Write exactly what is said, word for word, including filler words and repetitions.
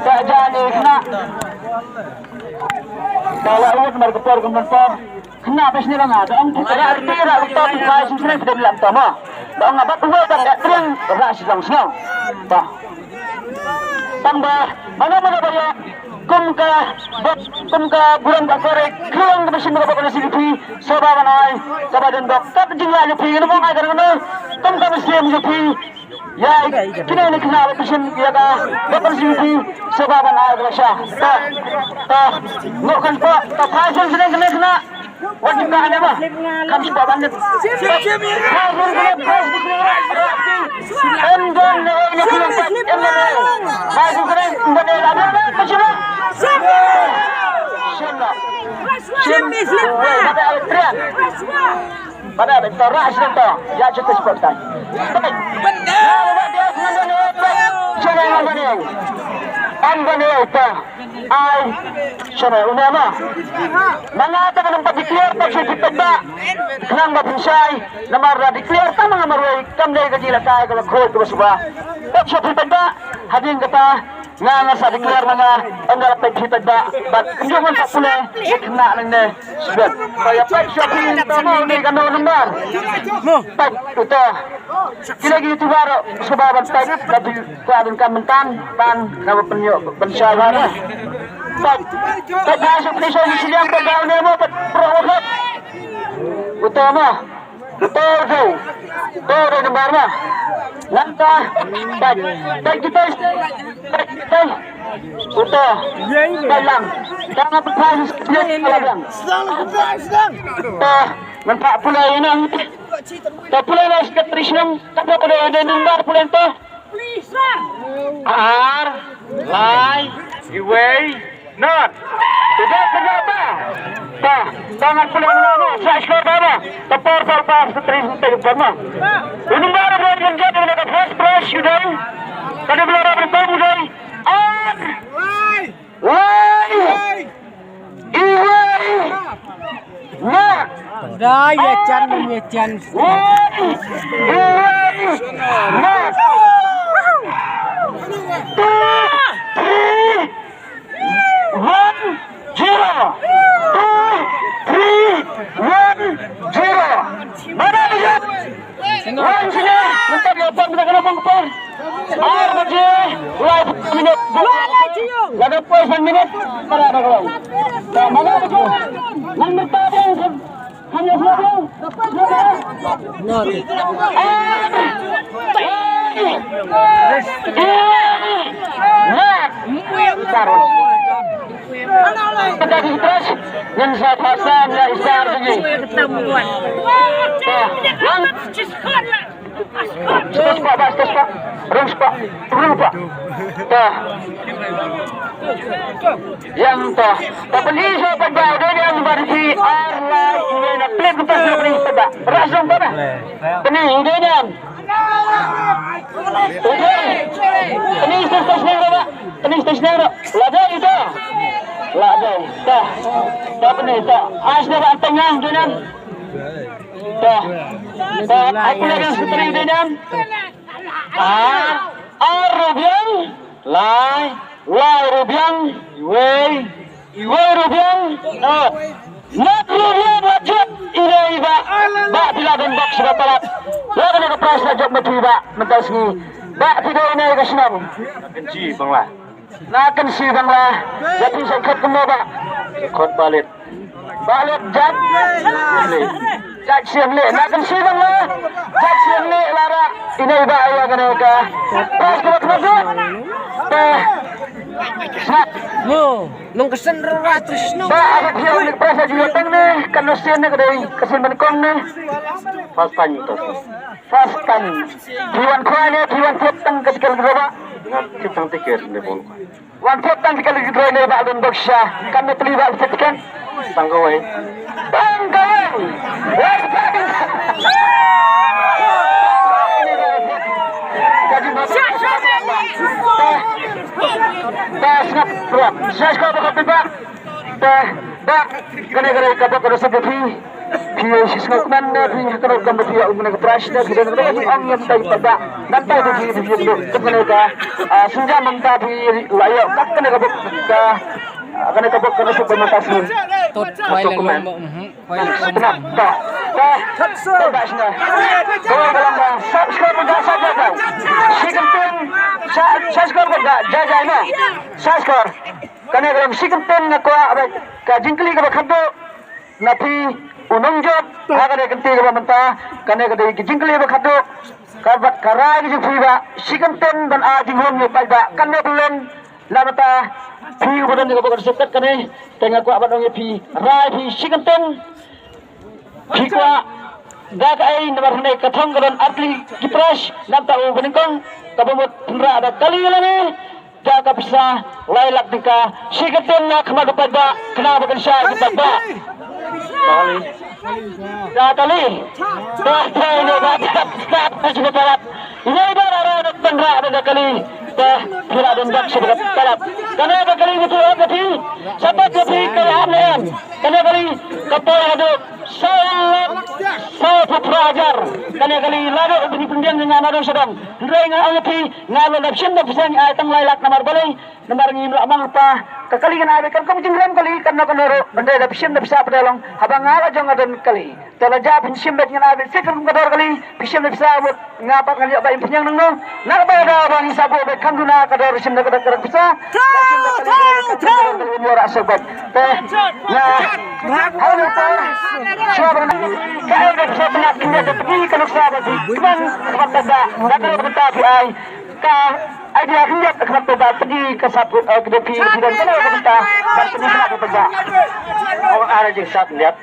Ka jani kena. Ka la wut mar ka por ka man por. Kena bes ni ranga. Da ong tu ra ti ra ka por tu kai sing sing sedem lam tama. Da ong abat uwa da ka tring ra si long sing. Ba. Tang ba. Mana mana ba ya. Kum ka bot kum ka buran ka kore. Kring ka mesin ka bot ka C D P. Soba ban ai. Ka ba don bot. Ka jing la ya pi. Ngam ong ai ka ngam. Kum ka mesin ya pi. Ya, kine ni kena ba pynshim ïa ka, ba pynshim ïa ki, sha ba ban ai ba sha. Ta, ta, ngok kan pa, ta pa shim sini kena kena. Wat jingka ane ba. Kan sha ba ban ni. Pa shim kena, pa shim kena. Em don ne, ne kena pa, em don ne. Pa shim kena, em don ne, la don ne, pa shim. Shim la. Shim, ba da ai trian. Pada ba to ra shnong to. Ya chuta sport tai. Shana ngam bani. Am bani to. Ai. Shana una ma. Manga ta kan pat declare pat shu pat ba. Khnang ba pynshai. Namar ra declare ta manga marwei. Kam dei ka jila kai ka la khoi ka ba suba. Pat shu pat ba. Hadien kata. Nga nga sa declare ma nga, nga la peit phi peit ba, bad kumjuh ngan pat pule, ïa khynnah nangne. Sbet. Ko ïa peit shuwa phi, to mo ni ka no number. Peit uto. Kine ki YouTuber, shuwa ban peit, ba phi, ko adon kam mentan, ban, nga ba pynïoh, pynshai ba na. Peit. Peit ba shuwa phi shuwa ni siliang, peit ba une mo, peit pro mo peit. Uto mo. Uto dei. Uto dei number ma. Nangta. Bai. Bai kita. Bai kita. Uto. Bai lang. Jangan berpaling. Sedang, sedang. Uto. Nampak pula ini. Tak pula lah secretary senang. Tak apa pada ada number pula tu. Ar, lai, iwei, nod. Tidak, tidak, ba. Ba, tangan pula mula, ba. Sa skor ba, ba. Tepor, ba, ba, setri, setri, ba, ba. Ini baru, ba, yang jadi, ba, first prize, udah. Tadi belum ada bertemu, udah. Ar, lai. Iwei. Nod. Dai, ïa chan, ïa chan. Wei. Iwei. Nod. Two, three, one, zero. Two, three, one, zero. Mana dia? Wan sini, minta dia pun, minta kena pun, pun. Ar baje, lai minit. Lada poi san minit, para ada kau. Dah mana baje? Nang minta dia, hanya satu. Ar. Ar. Ar. Ar. Pagadi terus, ngan sa pasan ya isar lagi. Ngan terus pak, pak, terus pak, terus pak, terus pak. Tah. Yang tah. Tak beli saya pada dia yang bagi ar lai ini nak pelit kita nak beli pada. Rasam pada. Beli ini yang. Ini station ni, Pak. Ini station ni. Lada itu. Lada. Dah. Dah benar dah. Ais dah banteng yang tu nan. Dah. Dah. Aku dah yang seteri tu nan. Ah. Ar rubiang. Lai. Lai rubiang. Wei. Iwei rubiang, nod. Nod rubiang la jop ine i Bah. Bah phi la don bok sha palat. La kane ka prize la jop ma phi Bah, mynta sngi. Bah phi dei ine ka shnong. Kynshi Bangla. Na Kynshi Bangla. Jati sngewkhot kumno Bah? Khot Bah Lit. Bah Lit jat. Jat Syiemlieh, na Kynshi Bangla. Jat Syiemlieh la rah. Ine i Bah ïa kane ka. Prize ka ba kena jop. Te. Snap. Mo. Nong ka sen rwa tris nong. Ba ada dia unik prasa juga tang ne, kan no sen ne kadai, ka sen ban kong ne. First time to. First time. Phi wan khwai ne, phi wan thied tang ka tiket ka ba. Nga thied tang tiket ne bol. Wan thied tang tiket ka ba ne ba don bok sha. Kan ne pli ba thied kan. Tang kawai. Tang kawai. Wes tang. Jadi ba. Ba sngap ruat. Sngap ko ba ka pipa. Te, ba, kane kane ka ba ka rasa phi. Phi shisngew kmen ne phi kynnoh kam phi ïa u kane ka prize ne phi don kane ka jingong ïa mynta i paidbah. Nangta phi phi phi ïa kane ka, ah, sienjam mynta phi la ïoh kat kane ka bok ka, ah, kane ka bok kane suk ba mynta sien. Tot khwai la long ba, mhm, khwai la long. Kynnoh ba. Ba. Ba shisngew. Ba ba long ba. Sab score mynta sab ba. Shi kyntien. Sa sa score ba ja ja na. Sa score. Kane ka long shi kyntien nga kwah ba ka jingkylli kaba khadduh. Na phi u nongjop ha kane ka kynti kaba mynta, kane ka dei ka jingkylli ba khadduh. Ka bad ka rai ka jong phi ba shi kyntien ban ai jinghun ïa u paidbah, kane ka long na bynta phi uba don ïa ka bok ka sep kat kane. Te nga kwah ban ong ïa phi, rai phi shi kyntien. Phi kwah da kaei, namar hangne ka thong ka don artylli ki prize, namta u banyngkong kaba mut pynrah da kali lane da ka pisa lai lak tyngka. Shi kyntien na khmat u paidbah, khnang ba kan shai u paidbah. Da kali. Da kali ne ba start start ka shi palat. Ine ba ra da pynrah da kali. Da pynrah da dak shi palat. Kane ba kali ni tu ka phi. Sapat ka phi ka ya ne. Kane kali ka poi haduh saw lak saw phew phra hajar. Kane kali lada u bri pyndiang nga na dong sadong. Hynrei nga ong ïa phi nga la dap shim da pisa ngi ai tang lai lak namar balei. Namar ngim lah mang pa ka kali ngan ai beit kan kum jingrem kali kan na kan ruh ban dei da pisa da pisa pdei long haba nga la jong nga don kali. Te la ja phin shim beit ngan ai beit fit kum ka dor kali phi shim da pisa beit. Nga pat ngan ïoh ba im pynïang nangno. Na kata ka daw ba ngi sa buh beit kham duna ka dor shim da ka dor pisa. Te nga ha nangta shuwa ba nga ka ai da pisa tnat kyndiat da pisa ka nuksa ba phi kmen ka pat da da ka dor pisa phi ai ka idea kyndiat ka pat da phi ka sap ka da phi phi don ka dor pisa ban phi ka pat da. Ong ara jingsap kyndiat.